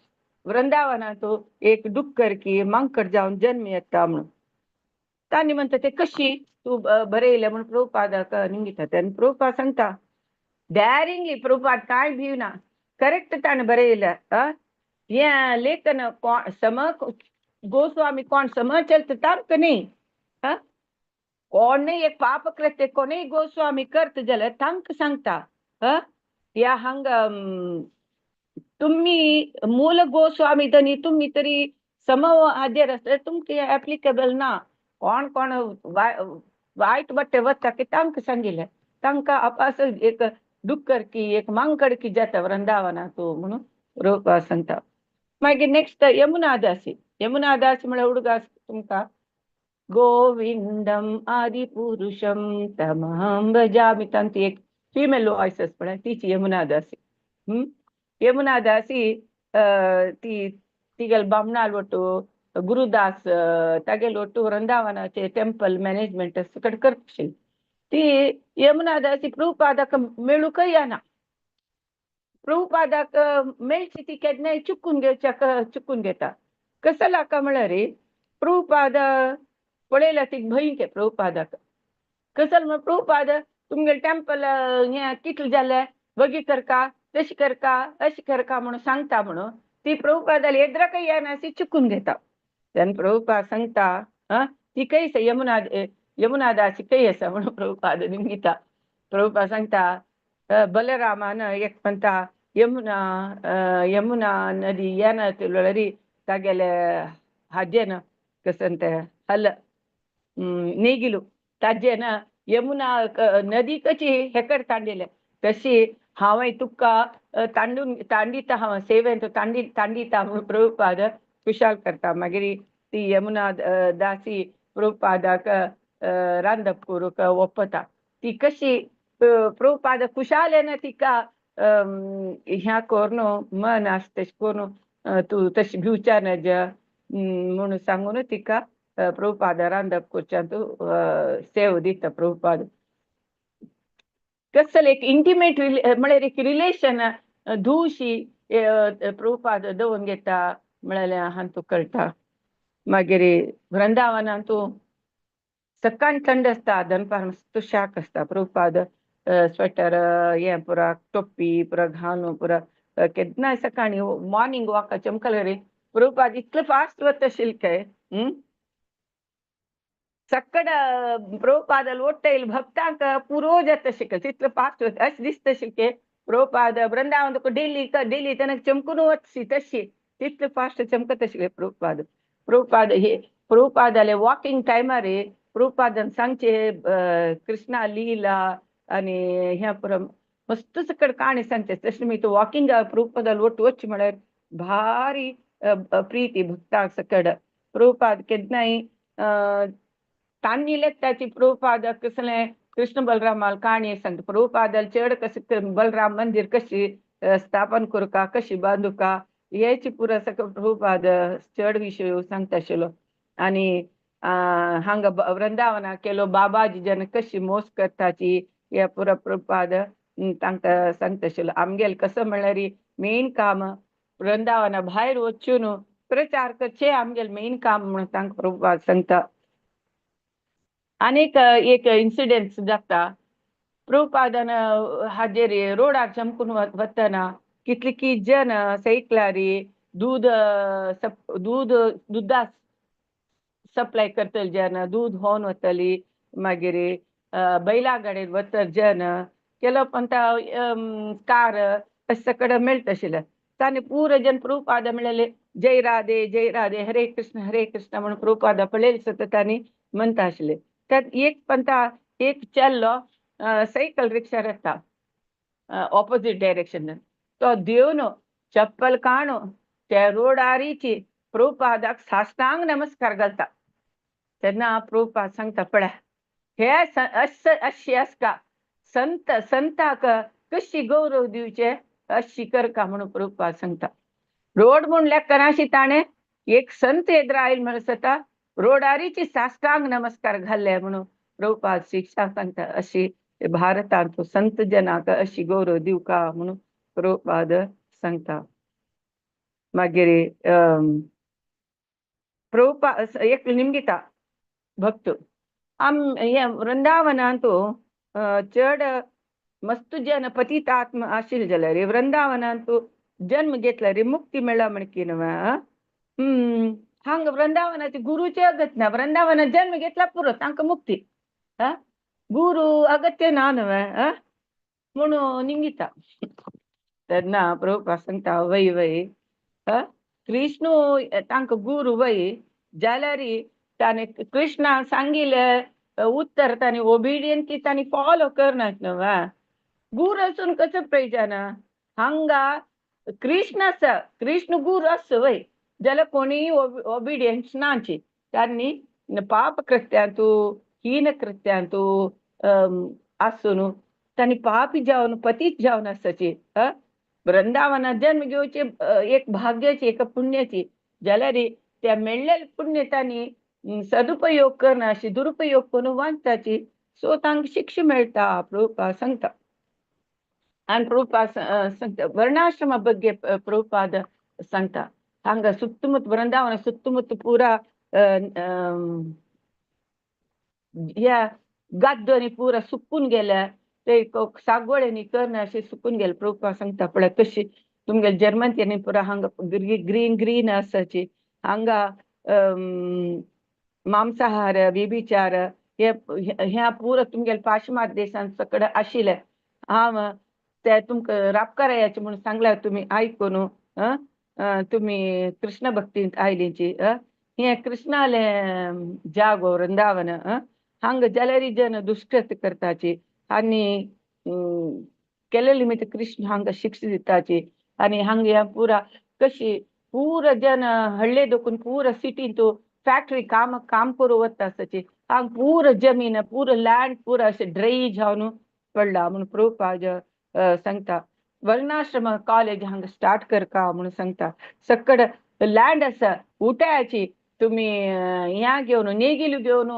Speaker 1: वृंदावनांत एक डुक्कर की मांकड जावन जन्म येता म्हणून तांणी म्हणटा ते कशी तूं बरयलें म्हूण प्रभुपादाक निमगिता. तेन्ना प्रभुपाद सांगता डॅरिंगली प्रभुपाद कांय भिवना करेक्ट ताणें बरयलें. हें लेखन कोण सम गोस्वामी कोण सम चलता तांकां न्ही. कोणूय एक पाप कृत्य कोणूय गोस्वामी करता जाल्यार तांकां सांगता. ह्या हांगा तुमी मूल गोस्वामी तरी तुमी तरी सम हाजेर आसल्यार तुमकां एप्लिकेबल ना. कोण कोण वायट वाटे वता की तांकां सांगिल्लें तांकां अपास एक डुक्कर की एक मांकड की जाता वृंदावनांत म्हणून प्रभुपाद सांगता. मागीर नेक्स्ट यमुना दासी. यमुना दासी म्हळ्यार उडगास तुमकां गोविंदम आदि पुरुषम तमहं भजामि तांची एक फिमेल वॉयस पळय तिची यमुना दासी. यमुना दासी ती तिगेले बामणाल वट्टू गुरुदास तागेलो ಒಟ್ಟು वृंदावनाचे टेम्पल मॅनेजमेंट सकट करतशील. ती यमुना दासी प्रभुपादाक मेळूंकय येना. प्रभुपादाक मेळची ती केन्नाय चुकून घेवच्याक चुकून घेता. कसो लाका म्हळ्यार प्रभुपाद पळयला ती भंय प्रभुपादाक. कसल म्हण प्रभुपाद तुमगेलें टेम्पल हें कितलें जालें वगी करका, तशें करका, अशें करका म्हणून सांगता म्हणून ती प्रभुपादाला येद्राकय येना ती चुकून घेता. तेन्ना प्रभुपाद सांगता, आं, ती खंय आसा यमुना, यमुना दासी खंय आसा म्हणून प्रभुपाद निमगिता. प्रभुपाद सांगता बलरामान एक म्हणटा यमुना, यमुना नदी येना तुळरी तागेले हाजेन कसं तें हल नेगिलू ताजेन यमुना नदी कशी हेकड तांडिले तशी हांवें तुका तांडून तांडिता, हांव सेवेन तांडी तांडिता म्हणून प्रभुपाद खुशाल करता. मागीर ती यमुना दासी प्रभुपादाक रांदप करूंक ओपता. ती कशी प्रभुपाद खुशालेन तिका ह्या करून मन आसा तशें करून तूं तशें भिवच्या नज म्हणून सांगून तिका प्रभुपाद रांदप करच्यान सेव दिता प्रभुपाद. कसले एक इंटिमेट म्हळ्यार एक रिलेशन धुवशी प्रभुपाद दवरून घेता म्हळ्यार हांतू कळटा. मागीर वृंदावनांत तूं सकाळ थंड आसता, दनपार मस्त शाक आसता. प्रभुपाद स्वेटर हें पुरा टोपी पुरा घालून पुरा केन्नाय सकाळी मॉर्निंग वॉकाक चमकले रे प्रभुपाद इतले फास्ट वता आशिल्ले काय. सक्कड प्रभुपादाल ओट्टयल भक्तांक पुरो जाता शिकल तितलो फास्ट वता अशें दिसता शिके प्रभुपाद वृंदावन तुका डेली डेली तेन्ना चमकून वचशी तशी तितले फास्ट चमकत आशिल्ले प्रभुपाद. प्रभुपाद हे प्रभुपादाले वॉकिंग टायमार प्रभुपादान सांगचे कृष्णा लीला आनी ह्या पुरो मस्त सकड काणी सांगचे. तशें मी वॉकिंग प्रभुपादाल ಒಟ್ಟು वच म्हळ्यार भारी प्रीती भक्तांक सकड. प्रभुपाद केन्नाय तांणी लेखताची प्रभुपाद कसलें कृष्ण बलरामाल काणी सांगता. प्रभुपादाल चड कशें बलराम मंदिर कशी स्थापन करुका कशी बांदुका हेची पुरो सगळो प्रभुपाद चड विशय सांगता आशिल्लो. आनी हांगा वृंदावनाक केलो बाबाजी जेन्ना कशी मोस करताची हे पुरो प्रभुपाद तांकां सांगता आशिल्लो. आमगेलें कसो म्हणल्यार मेन काम वृंदावना भायर वचून प्रचार करचें आमगेलें मेन काम म्हणून तांकां प्रभुपाद सांगता. आनीक एक इन्सिडेंट जाता. प्रभुपादान हाजेर रोडार चमकून वतना कितली की जन सैकलारी दूध दूध दुदा सप्लाय करतले जन दूध होवन वतली, मागीर बैला गाडयेर वतले जन केलो पण कार अशें सगळें मेळटा आशिल्लें. तांणी पुरो जन प्रभुपाद म्हणलेले जय राधे जय राधे हरे कृष्ण हरे कृष्ण म्हणून प्रभुपादा पळयले सुद्दां तांणी म्हणटा आशिल्ले. त्यात एक पंता एक चेल्लो सायकल रिक्षार येता ऑपोजीट डायरेक्शन, तो देवन चप्पल काणू त्या रोडारीची प्रभुपादाक साष्टांग नमस्कार घालता. तेन्ना प्रभुपाद सांगता पळय हे अशें आसता संत संताक कशी गौरव दिवचे अशी करका म्हणून प्रभुपाद सांगता. रोड म्हूण लेखनाशी ताणें एक संत येद्रा आयल म्हणून जाता रोडारीची साष्टांग नमस्कार घाल्ले म्हणून प्रभुपाद शिक्षा सांगता. अशी भारतांत संत जनाक अशी गौरव दिवका म्हणून प्रभुपाद सांगता. मागीर प्रभुपाद एक निमगिता भक्त आम हे वृंदावनांत चड मस्त जन पतितात्म आशिल्ले जाल्यार वृंदावनांत जन्म घेतल्यार मुक्ती मेळ्ळा म्हण की न्हय. हांगा वृंदावनाचे गुरुचे अगत्य ना, वृंदावनात जन्म घेतला पुरो तांकां मुक्ती, गुरु अगत्य ना न्हय म्हणून निमगिता. तेन्ना प्रभुपाद सांगता वय वय कृष्ण तांकां गुरु वय जाल्यार ताणें कृष्णान सांगिल्लें उत्तर ताणें ओबिडियंटली ताणें फॉलो करनात न्हय. गुरू आसून कसो प्रयोजन? हांगा कृष्ण आसा, कृष्ण गुरू आसा वय जाल्यार कोणीय ओबिडियन्स नाची, तांणी पाप कृत्यांतू हीन कृत्यांतू आसून तांणी पापी जावन पतीत जावन आसची. वृंदावनात जन्म घेवचे एक भाग्याची एक पुण्याची जाल्यार त्या मेळ्ळेले पुण्य तांणी सदुपयोग करना अशी दुरुपयोग करून वांचताची, सो तांकां शिक्षा मेळटा प्रभुपाद सांगता. आनी प्रभुपाद सांगता वर्णाश्रमा ಬಗ್ಗೆ प्रभुपाद सांगता. हांगा सुत्तमुत वृंदावन सुत्तमुत पुरा ह्या गाद्दोनी पुरा सुकून गेल्या, ते सागवळ्यांनी करना अशें सुकून गेले. प्रभुपाद सांगता पळय कशी तुमगे जर्मन पुरा हांगा ग्रीन ग्रीन आसाची, हांगा मांसाहार व्यभिचार हे ह्या पुरा तुमगेले पाश्चात्य देशांत सगळें आशिल्लें. हांव ते तुमकां राबकारायाचें म्हणून सांगल्यार तुमी आयकून तुमी कृष्ण भक्तींत आयलींची. हें कृष्णालें जागो वृंदावन, हांगा जाल्यार जन दुष्कृत करताची आनी केलेले निमित्त कृष्ण हांगा शिक्षा दिताची. आनी हांगा ह्या पुरा कशी पुरा जन हळ्ळे दोकून पुरा सिटींत फॅक्टरी काम काम करूं वता आसाची, हांगा पुरा जमीन पुरा लँड पुरा अशें ड्राय जावन पडला म्हणून प्रभुपाद सांगता. वर्णाश्रम कॉलेज हांगा स्टार्ट करका म्हणून सांगता. सकड लँड आसा उठायाची, तुमी ह्या घेवन नेगील घेवन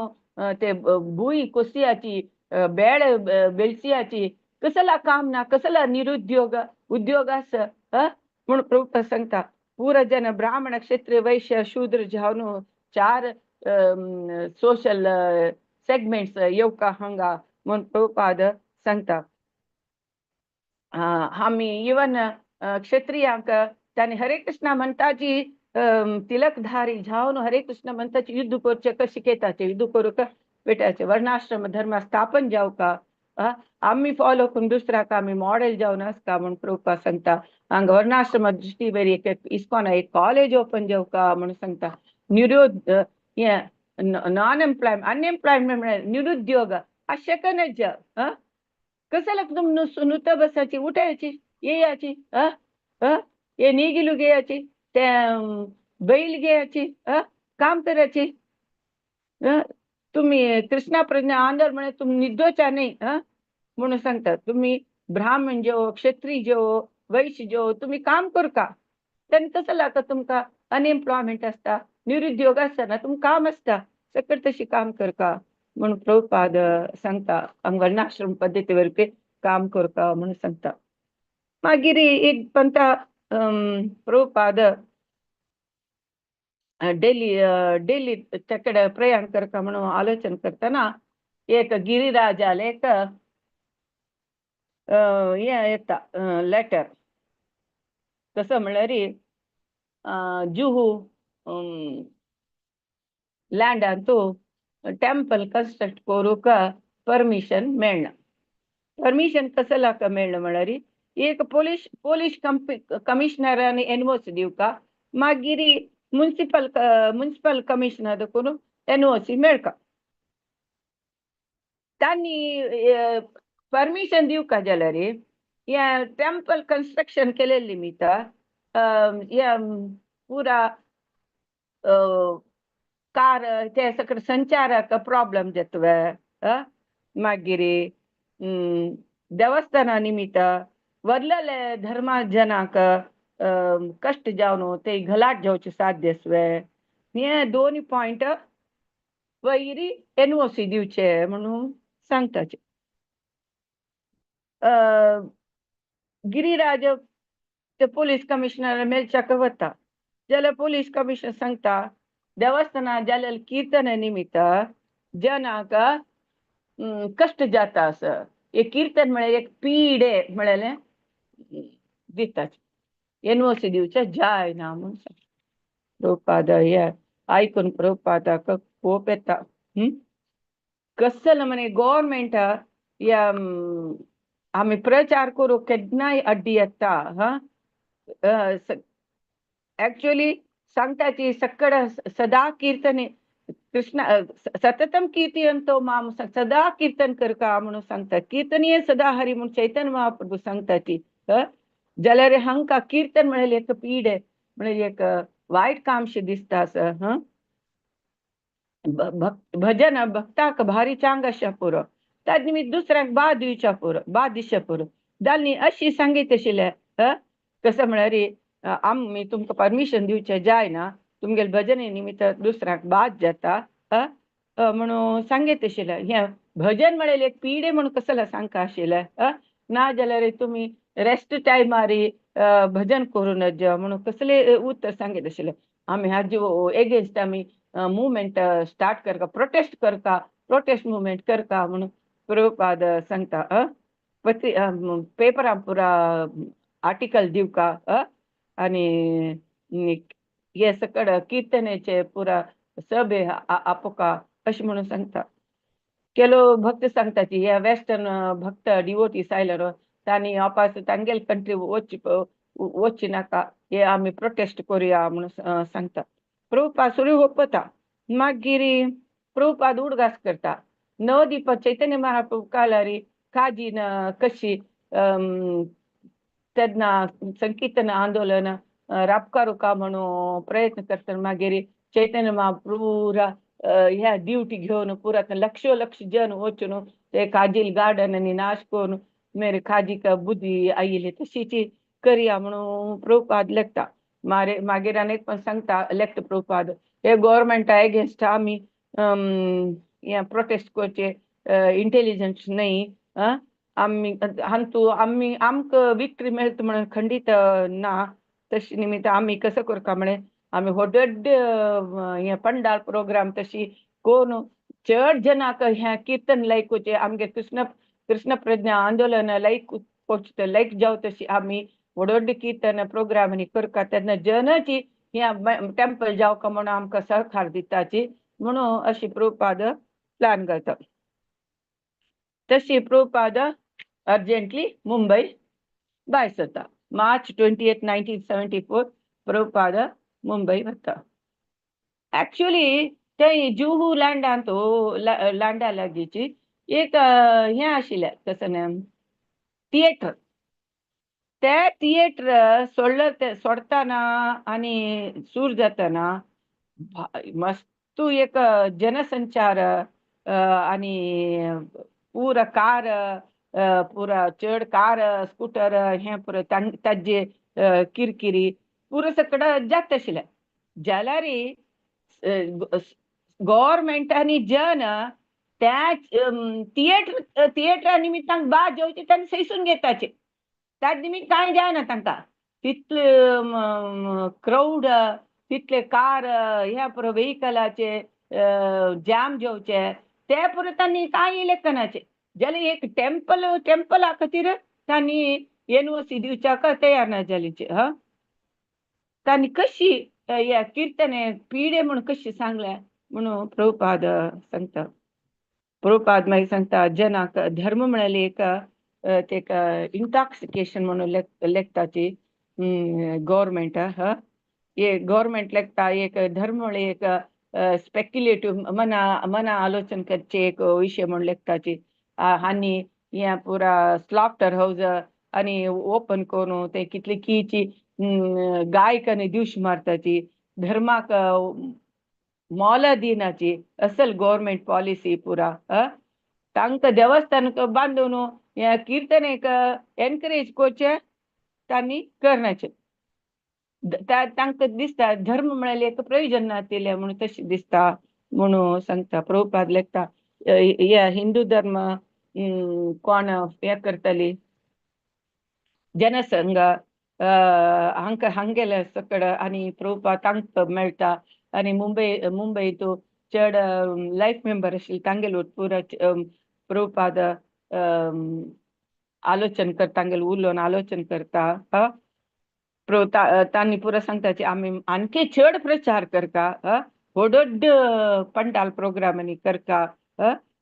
Speaker 1: ते भूंय कोसयाची बेळ बेळसियाची, कसला काम ना, कसला निरुद्योग उद्योग आसा म्हणून प्रभुपाद सांगता. पुरा जन ब्राह्मण क्षत्रिय वैश्य शूद्र जावन चार सोशल सेगमेंट्स येवका हांगा म्हणून प्रभुपाद सांगता. आमी इवन क्षत्रियांक तांणी हरे कृष्णा म्हणटाची तिलकधारी जावन हरे कृष्ण म्हणटाची युद्ध करचें कशें शिकयताचे, युद्ध करूंक बेटाचे वर्णाश्रम धर्म स्थापन जावका, आमी फॉलो करून दुसऱ्याक आमी मॉडेल जावन आसता म्हणून प्रभुपाद सांगता. हांगा वर्णाश्रम दृश्टी बरी एक इस्कॉन एक कॉलेज ओपन जावका म्हणून सांगता. निरोध हें नॉन एम्प्लॉयमेंट अनएम्प्लॉयमेंट म्हळ्यार निरुद्योग अशें कसल्याक तुम नुत बसाची उठायची येयाची हे निगिलू घेयाची ते बैल घेयाची काम करायची. तुम्ही कृष्णा प्रज्ञा आंदोलन म्हणे तुम्ही निद्दोचा नाही म्हणून सांगतात. तुम्ही ब्राह्मण जेव क्षत्रिय जेव वैश्य जेव तुम्ही काम करू का, त्यांनी कसं लागतं तुमका अनएम्प्लॉयमेंट असता निरुद्योग असताना तुम काम असता सकट तशी काम करका म्हणून प्रभुपाद सांगता. वर्णाश्रम पद्धतीवर काम करका म्हणून सांगता. मागीर एक पंता प्रभुपाद डेली डेली तेकडे प्रयाण करका म्हणून आलोचन करताना एक गिरिराजाले एक हें येता लेटर, कसं म्हणल्यार जुहू लँडांतू टेम्पल कन्स्ट्रक्ट करूंक परमिशन मेळना. परमिशन कसं लाका मेळ्ळें म्हळ्यार एक पोलीस पोलीस कमिशनरान एनओसी दिवका, मागीर मुन्सिपल मुन्सिपल कमिशनर करून एनओसी मेळका. तांणी परमिशन दिवका जाल्यार हे टेम्पल कन्स्ट्रक्शन केलेले निमित्त हे पुरा कार ते सगळे संचाराक प्रॉब्लम जातवे. मागीर देवस्थाना निमित्त वरलेले धर्मा जनाक कष्ट जावन ते घलाट जावचे साध्य आसवे. हे दोन पॉयंट वयर एनओसी दिवचे म्हणून सांगताचे. गिरिराज ते पोलीस कमिशनर मेळच्याक वता जाल्यार पोलीस कमिशनर सांगता देवस्थानात जालेले कीर्तन निमित्त जनाक कष्ट जाता असं एक कीर्तन म्हळ्यार एक पीडे म्हळेलें दिता एनओसी दिवचे जाय ना म्हणून प्रभुपाद हे आयकून प्रभुपादाक कोप येता. कसलो म्हणे गव्हर्मेंट ह्या आमी प्रचार करूंक केन्नाय अड्डी येता. हा एक्चुअली सांगता की सकड सदा कीर्तन कृष्ण सततम कीर्तयंतो माम सदा कीर्तन करका म्हणून सांगता. कीर्तनीय सदा हरी म्हणून चैतन्य महाप्रभू सांगता की जाल्यार हांकां कीर्तन म्हळ्यार एक पीड म्हळ्यार एक वायट कामशें दिसता असं. हं भजन भक्ताक भारी चांग आशा पुरो ताज निमित्त दुसऱ्यांक बाद दिवच्या पुरो बाद दिवच्या पुरो जाल्यार अशी सांगीत आशिल्लें. कसं म्हळ्यार आमी तुमकां परमिशन दिवचें जायना तुमगेले भजने निमित्त दुसऱ्याक बाद जाता म्हणून सांगेत आशिल्लें. हें भजन म्हळ्यार एक पिडे म्हणून कसलें सांगका आशिल्लें. ना जाल्यार तुमी रेस्ट टायमारी भजन करूं नज म्हणून कसले उतर सांगीत आशिल्लें. आमी हाजे एगेन्स्ट आमी मुवमेंट स्टार्ट करता, प्रोटेस्ट करता, प्रोटेस्ट मुवमेंट करता म्हणून प्रभुपाद सांगता. पत्री पेपरां पुरा आर्टिकल दिवका आनी हे सकड कीर्तनेचे पुरा सभे आपोका अशें म्हणून सांगता. ಕೆಲವು भक्त सांगता की हे वेस्टर्न भक्त डिवोटीस आयले न्हू तांणी वापस तांगेले कंट्री वच वचचे नाका, हे आमी प्रोटेस्ट करुया म्हणून सांगता. प्रभुपाद सुरू ओपता. मागीर प्रभुपाद उडगास करता नवदीप चैतन्य महाप्रभु कालारी काजीन कशी तेन्ना संकीर्तन आंदोलन राबकारुका म्हणून प्रयत्न करतना मागीर चैतन्य महाप्रभु ह्या ड्युटी घेवन पुरा लक्ष लक्ष जन वचून ते काजील गार्डन आनी नाश करून मेरे काजीक बुद्धी आयिल्ली तशीची करया म्हणून प्रभुपाद लेखता. मारे मागीर आनी पण सांगता लेखता प्रभुपाद हे गव्हर्मेंटा एगेन्स्ट आमी हें प्रोटेस्ट करचे इंटेलिजन्स न्हय. आमी हांतू आमी आमकां विक्ट्री मेळटा म्हणून खंडीत ना. तशें निमित्त आमी कसो करता म्हळें आमी व्हड हें पंडाल प्रोग्राम तशी करून चड जनाक हें किर्तन लायक करचें, आमगे कृष्ण कृष्ण प्रज्ञा आंदोलन लायक करचें, लायक जावं तशी आमी व्हड व्हड किर्तन प्रोग्राम आनी करता तेन्ना जनाची हें टेम्पल जावका म्हणून आमकां सहकार दिताची म्हणून अशी प्रभुपाद प्लॅन घालता. तशी प्रभुपाद अर्जंटली मुंबय भायर सरता. March 28, 1974 Prabhupada Mumbai वता. एक्चुअली थंय जुहू लँडांत लँडा लागींची एक हें आशिल्लें कसं न्हय थिएटर. ते थिएटर सोडलं ते सोडताना आनी सूर जाताना मस्त एक जनसंचार आनी पुरा कार पुरा चड कार स्कूटर हें पुरो ताजे किरकिरी पुरो सगळं जाता आशिल्लें. जाल्यार गव्हर्मेंट आनी जन त्या थिएटर थिएटरा निमित्तान बाद जेवचे तांणी सैसून घेताचे. त्या निमित्त कांय जायना तांकां तितले क्रावड तितले कार ह्या पुरो वेहिकलाचे जाम जेवचे ते पुरो तांणी कांय लेखनाचे. जाल्यार एक टेम्पल टेम्पला खातीर तांणी एनओसी दिवच्याक तयार ना जालीचे. हा तांणी कशी ह्या किर्तने पिडे म्हणून कशी सांगलें म्हणून प्रभुपाद सांगता. प्रभुपाद मागीर सांगता जनाक धर्म म्हळ्यार एक तेका इंटॉक्सिकेशन म्हणून लेखताची गव्हर्मेंट. हा हे गव्हर्मेंट लेखता एक धर्म म्हळ्यार एक स्पेक्युलेटिव्ह मना मना आलोचन करचे एक विशय म्हणून लेखताची. आनी हें पुरा स्लॉटर हावज आनी ओपन करून ते कितले कीची गायक आनी दिवश मारताची, धर्माक मोल दिनाची असल गव्हर्मेंट पॉलिसी पुरा. तांकां देवस्थान बांदून हें किर्तनेक एनकरेज करचें तांणी करनाचें. तांकां दिसता धर्म म्हळ्यार एक प्रयोजन नातिल्लें म्हणून तशें दिसता म्हणून सांगता. प्रभुपाद लेखता हे हिंदू धर्म कोण हें करतली जनसंघ हांकां हांगेले सकड आनी प्रभुपाद तांकां मेळटा आनी मुंबय मुंबय तूं चड लायफ मेंबर आशिल्ले तांगेलो पुरा प्रभुपाद आलोचन करता, तांगेले उलोवन आलोचन करता. तांणी पुरा सांगता की आमी आणखी चड प्रचार करता, व्हड व्हड पंडाल प्रोग्राम आनी करता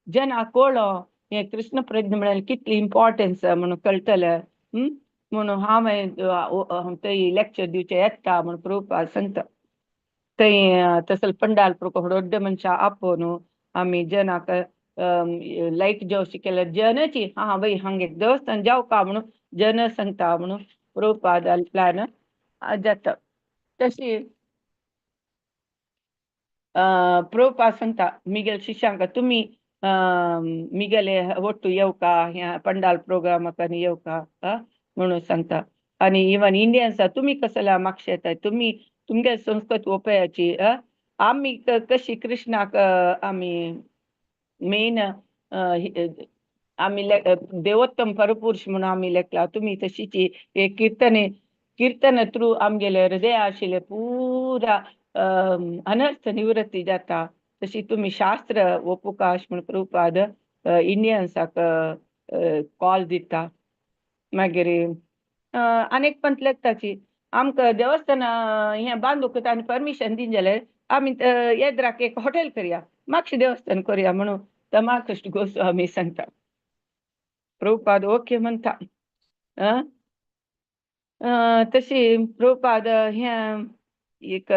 Speaker 1: जना कळो हें कृष्ण प्रज्ञा म्हळ्यार कितली इम्पॉर्टन्स म्हणून कळटलें म्हणून हांवें थंय लेक्चर दिवचें येता म्हणून प्रभुपाद सांगता. थंय तसो पंडाल प्रोग्राम व्हड मनशां आपोवन आमी जनाक लायक जावं केल्यार जनची हा बाई हांगे देवस्थान जावका म्हणून जन सांगता म्हणून प्रभुपाद प्लॅन जाता. तशी प्रभुपाद सांगता मिगेल शिष्यांक तुमी मिगेले ಒಟ್ಟು येवका ह्या पंडाल प्रोग्रामाक आनी येवका म्हणून सांगता. आनी इवन इंडियन्स तुमी कसल्या मागशे येताय तुमी तुमगे संस्कृत ओपयाची. आमी कशी कृष्णाक आमी मेन आमी देवोत्तम परपुरुष म्हणून आमी लेखला, तुमी तशीची एक कीर्तने कीर्तन थ्रू आमगेले हृदय आशिल्ले पुरा अनर्थ निवृत्ती जाता, तशी तुमी शास्त्र ओपुकाश म्हण प्रभुपाद इंडियन्साक कॉल दिता. मागीर आनी एक पंत लेखताची आमकां देवस्थान हें बांदूंक आनी परमिशन दिन जाल्यार आमी येद्राक एक हॉटेल करया, मागशे देवस्थान करया म्हणून तमाकृष्ण गोस्वामी सांगता. प्रभुपाद ओके म्हणटा. तशी प्रभुपाद हें एक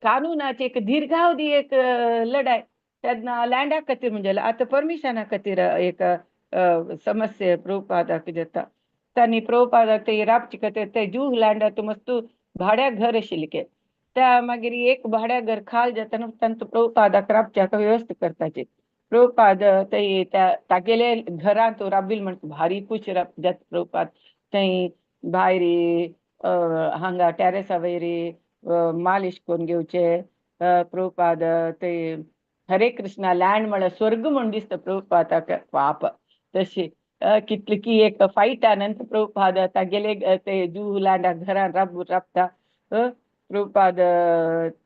Speaker 1: कानूनाची एक दीर्घावधी एक लढाय तेन्ना लँडा खातीर म्हणजे आतां परमिशना खातीर एक समस्या प्रभुपादाक जाता. तांणी प्रभुपादाक ते राबचे खातीर ते जूह लँडात मस्त भाड्याक घर आशिल्ले, त्या मागीर एक भाड्या घर खाल जाता तांचो प्रभुपादाक राबच्याक व्यवस्था करताची. प्रभुपाद ते त्या तागेले घरांत राबील म्हण भारी खुश जाता प्रभुपाद. थंय भायर हांगा टॅरेसा वयर मालिश करून घेवचे प्रभुपाद. ते हरे कृष्णा लँड म्हळ्यार स्वर्ग म्हूण दिसता प्रभुपादाक पाप. तशी कितली की एक फायटा नंतर प्रभुपाद तागेले ते जुहू लँडा घरान राबता. प्रभुपाद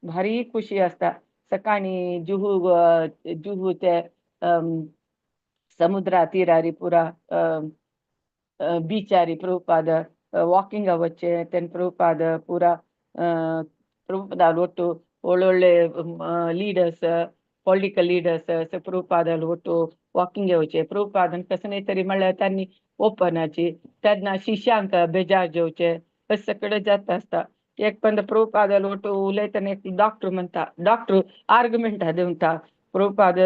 Speaker 1: भारी खुशी आसता. सकाळी जुहू जुहू ते समुद्रा तिरारी पुरा बिचारी प्रभुपाद वाकिंग वच्चे. तेन्ना प्रभुपाद पुरा प्रभुपादा ಒಟ್ಟು ಒಳ್ಳೊಳ್ಳೆ ಲೀಡರ್ಸ್, पॉलिटिकल लिडर्स प्रभुपादाल ಒಟ್ಟು वॉकिंग येवचे. प्रभुपादान कसं तरी म्हळ्यार तांणी ओपनाची तेन्ना शिष्यांक बेजार जेवचे अशें सगळें जाता आसता. एक पण प्रभुपादाल ಒಟ್ಟು उलयतना एक डॉक्टर म्हणटा, डॉक्टर आर्ग्युमेंटा दिवता. प्रभुपाद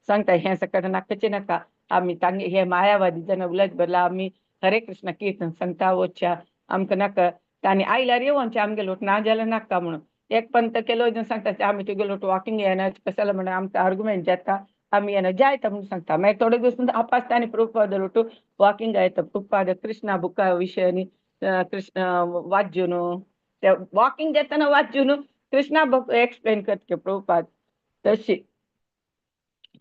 Speaker 1: सांगता हें सगळें नाकाचे नाका, आमी तांगे हे मायावादी जन उलयत बरला, आमी हरे कृष्ण कीर्तन सांगता वचच्या आमकां नाका. तांणी आयल्यार येवचे आमगेलो ना जाल्यार नाका म्हणून. एक पंत केलो सांगता आमी तुगेलो वॉकिंग येना कशाला म्हणून आमकां आर्ग्युमेंट जाता, आमी येना जायता म्हणून सांगता. मागीर थोडे दीस आपास तांणी प्रभुपाद लोटू वॉकिंग येता. प्रभुपाद कृष्णा बुका विशय कृष्ण वाज्यून ते वॉकिंग जाताना वाज्यून कृष्णा बुक एक्सप्लेन करता प्रभुपाद. तशी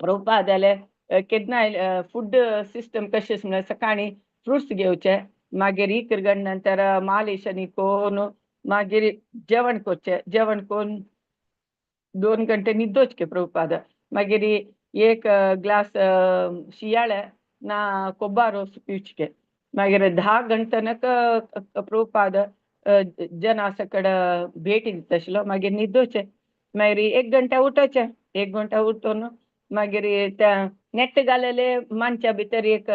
Speaker 1: प्रभुपादाले केन्नाय फूड सिस्टम कशें म्हळ्यार सकाळी फ्रुट्स घेवचे, मागीर इकरगण नंतर मालिश आनी करून मागीर जेवण करचें, जेवण करून 2 घंटे न्हिदोचके प्रभुपाद. मागीर एक ग्लास शियाळे ना कोब्बा रोस पिवचके. मागीर 10 घंटनक प्रभुपाद जना सकड भेटी दिता आशिल्लो. मागीर न्हिदोचें, मागीर 1 घंटा उठोचें, 1 घंटा उठून मागीर त्या नेट घालेले मांच्या भितर एक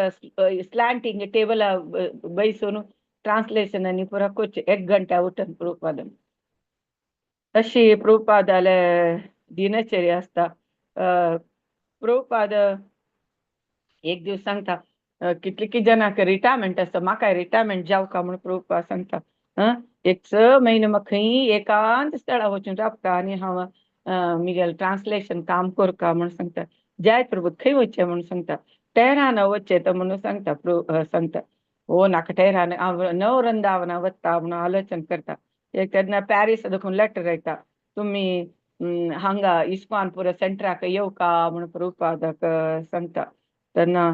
Speaker 1: स्लांटींग टेबला बैसून ट्रान्सलेशन आनी पुरा करचें. 1 घंटा उठून प्रभुपादान. अशी प्रभुपादाले दिनचर्या आसता. प्रभुपाद एक दीस सांगता कितले की जनांक रिटायरमेंट आसता, म्हाका रिटायरमेंट जावका म्हूण प्रभुपाद सांगता. एक 6 म्हयने म्हाका खंय एकांत स्थळा वचून राबता आनी हांव मिगेल ट्रान्सलेशन काम करका म्हूण सांगता. जय प्रभु खंय वचचें म्हूण सांगता. टेहरान वचचें तो म्हणून सांगता. सांगता हो नाका टेहरान हांव नववृंदावना वता म्हणून आलोचन करता. एक तेन्ना पॅरीस देखून लेटर येता, तुमी हांगा इस्कॉन पुरा सेंटराक येवका म्हणून प्रभुपादाक सांगता. तेन्ना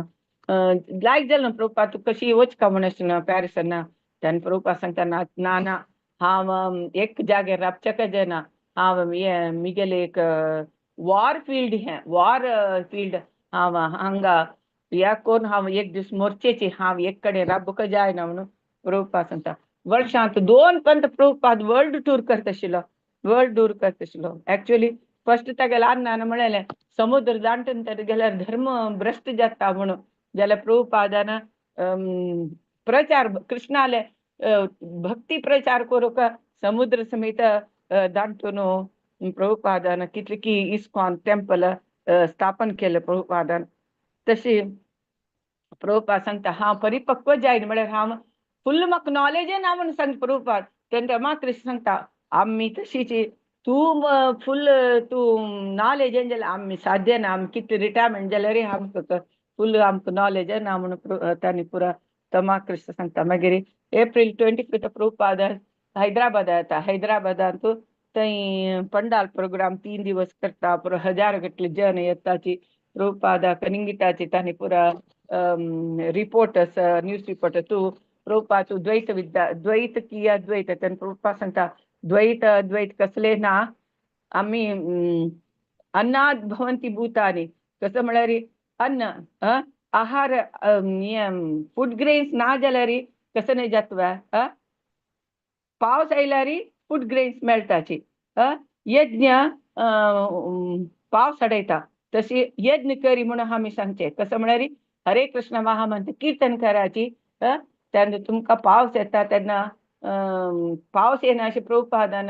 Speaker 1: लायक जालें प्रभुपाद तूं कशी वचका म्हूण अशें पॅरिसाना. तेन्ना प्रभुपाद सांगता ना ना ना हांव एक जाग्यार राबच्याक जायना, हांव हें मिगेले एक वॉर फिल्ड हें वॉर फिल्ड हांव हांगा ह्या करून हांव एक दीस मोर्चेची हांव एक कडेन राबूंक जायना म्हणून प्रभुपाद सांगता. वर्षांत 2 पंत प्रभुपाद वर्ल्ड टूर करता आशिल्लो, वर्ल्ड टूर करता आशिल्लो. एक्चुअली फर्स्ट तागेल्या अण्णान म्हणलें समुद्र दांटून तर गेल्यार धर्म भ्रश्ट जाता म्हणून, जाल्यार प्रभुपादान प्रचार कृष्णाले भक्ती प्रचार करूंक समुद्र समेत दांटून प्रभुपादान कितले की इस्कॉन टेम्पल स्थापन केलें प्रभुपादान. तशी प्रभुपाद सांगता हांव परिपक्व जायन म्हळ्यार हांव फुल्ल म्हाका नॉलेजय ना म्हणून सांगता प्रभुपाद. तेन्ना रमाकृष्ण सांगता आमी तशीच तूं फुल्ल तूं नॉलेज जाल्यार आमी साध्य ना, आमी कितले रिटायरमेंट जाल्यार आमकां फुल्ल आमकां नॉलेज ना म्हणून तांणी पुरा तमाकृष्ण सांगता. मागीर एप्रील 25 प्रभुपाद हैदराबादा येता. हैदराबादांतू थंय पंडाल प्रोग्राम 3 दिवस करता. पुरो हजार कितले जन येताची. प्रभुपादाक निंगिताची तांणी पुरा रिपोर्टर्स, न्यूज रिपोर्टर तूं प्रभुपाद तूं द्वैत विद्या द्वैत की अद्वैत. तेन्ना प्रभुपाद सांगता द्वैत अद्वैत कसले ना, आमी अन्नाद भवन्ति भूतानि. कसं म्हळ्यार अन्न आहार फूड ग्रेन्स ना जाल्यार कसं नाही जातवा? पावस आयल्यार फूड ग्रेन्स मेळटाची. यज्ञ पावस हाडयता, तशी यज्ञ करी म्हणून आमी सांगचे. कसं म्हळ्यार हरे कृष्ण महामंत्र कीर्तन कराची. तेन्ना तुमकां पावस येता. तेन्ना पावस येना अशें प्रभुपादान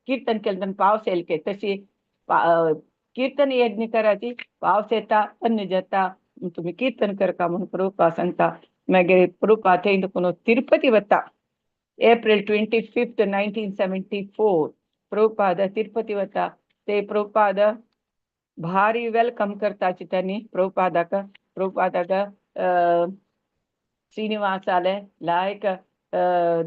Speaker 1: कीर्तन केलें तेन्ना पावस येयले की तशी कीर्तन यज्ञ कराची, पावस येता, अन्न जाता, तुमी कीर्तन करका म्हणून प्रभुपाद सांगता. मागीर प्रभुपाद थंय देखून तिरुपती वता. April 25, 1974 Prabhupada Tirupati वता. ते प्रभुपाद भारी welcome करताची त्यांनी प्रभुपादाक. प्रभुपादाक श्रीनिवासाले लायक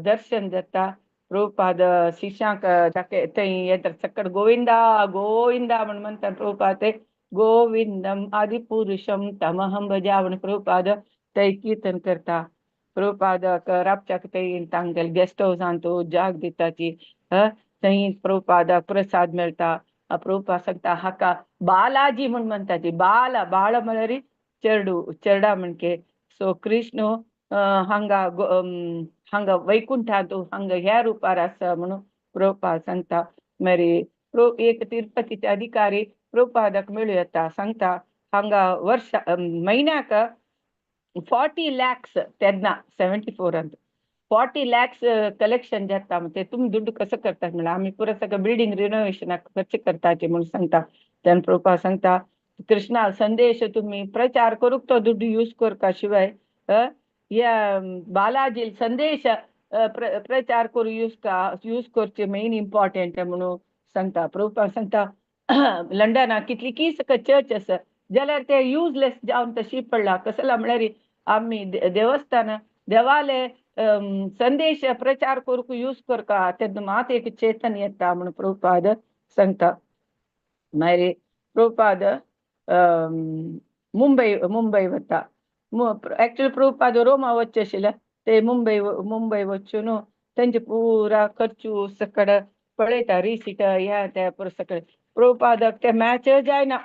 Speaker 1: दर्शन जाता. प्रभुपाद शिष्यांक दाखय थंय येता सकट गोविंदा गोविंदा म्हण म्हणटा प्रभुपाद. ते गोविंदम आदिपुरुषम तमहं भजा म्हण प्रभुपाद थंय कीर्तन करता. प्रभुपादाक राबच्याक थंय तांगेले गेस्ट हावसान तो जाग दिताची. थंय प्रभुपादाक प्रसाद मेळटा. प्रभुपाद सांगता हाका बालाजी म्हण म्हणटा ती. बाला बाळ म्हळ्यार चेडू, चेडा म्हणके. सो कृष्ण हांगा हांगा वैकुंठांत हांगा ह्या रुपार आसा म्हणून प्रभुपाद सांगता. मागीर एक तिरुपतीचे अधिकारी प्रभुपादाक मेळूं येता. सांगता हांगा वर्ष म्हयन्याक 40 lakhs तेन्ना 74 40 lakhs कलेक्शन जाता. ते तुमी दुड्डू कसो करतात म्हणल्यार आमी पुरो सगळं बिल्डींग रिनोवेशनाक खर्च करताचे म्हणून सांगता. तेन्ना प्रभुपाद सांगता कृष्णा संदेश तुम्ही प्रचार करूक तो दुड्डू यूज करका शिवाय ह्या बालाजी संदेश प्रचार करू यूज का यूज करचे मेन इम्पॉर्टंट म्हणून सांगता. प्रभुपाद सांगता लंडनाक कितली की चर्च आसा जाल्यार ते युजलेस जावन तशी पडला. कसला म्हळ्यार आमी देवस्थान देवाले संदेश प्रचार करूंक यूज करका तेन्ना मात एक चेतन येता म्हणून प्रभुपाद सांगता. मागीर प्रभुपाद मुंबय मुंबय वता. एक्चुअली प्रभुपाद रोमा वचचे आशिल्ले, ते मुंबय मुंबय वचून तेंचे पुरा खर्चू सकड पळयता, रिसीट ह्या त्या पुरो सकड. प्रभुपादाक ते मॅच जायना.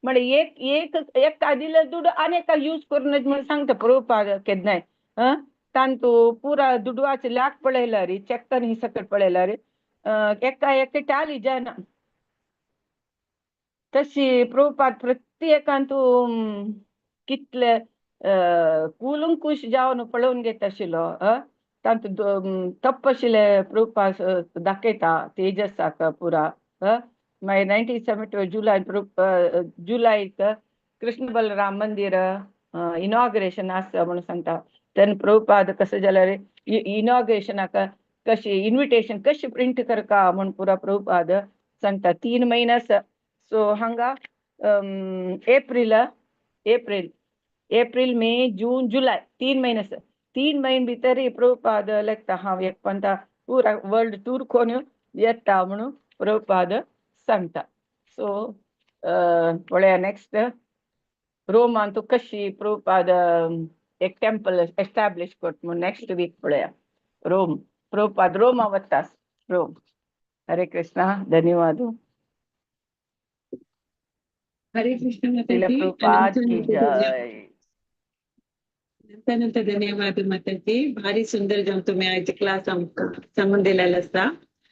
Speaker 1: म्हळ्यार एक एक एका दिले दुडू आनी एका यूज करूं नज म्हणून सांगता प्रभुपाद केन्नाय. तांतू पुरा दुडवाचे लाख पळयल्यार चेक ही सकट पळयल्यार एका एक टॅली जायना. तशी प्रभुपाद प्रत्येकान तूं कितले कुलंकुश जावन पळोवन घेता आशिल्लो. तांतू तप्प आशिल्ले प्रभुपाद दाखयता तेजसाक पुरा. मागीर 1972 जुलय जुलायक कृष्ण बलराम मंदिर इनॉग्रेशन आसा म्हणून सांगता. तेन्ना प्रभुपाद कसं जाल्यार इनॉग्रेशनाक कशी इन्विटेशन कशी प्रिंट करका म्हण पुरा प्रभुपाद सांगता. 3 म्हयने आसा. सो हांगा एप्रील एप्रील एप्रील मे जून जुलय 3 म्हयने आसा. 3 म्हयने भितर प्रभुपाद लेखता हांव एक पंता पुरा वर्ल्ड टूर कोन येता म्हणून प्रभुपाद सांगता. सो पळया नेक्स्ट रोमान तूं कशी प्रभुपाद एक टेम्पल एस्टॅब्लिश करता म्हणून नेक्स्ट वीक पळया. रोम प्रभुपाद रोमा वता रोम. हरे कृष्णा, धन्यवाद.
Speaker 2: हरे कृष्ण
Speaker 1: श्रील
Speaker 2: माताजी.
Speaker 1: प्रभुपाद
Speaker 2: अनंत
Speaker 1: की
Speaker 2: अनंत धन्यवाद.
Speaker 1: जय.
Speaker 2: अनंत अनंत धन्यवाद माताजी. भारी सुंदर जावन तुम्ही आयचे क्लास आमकां सांगून दिलेलो आसा.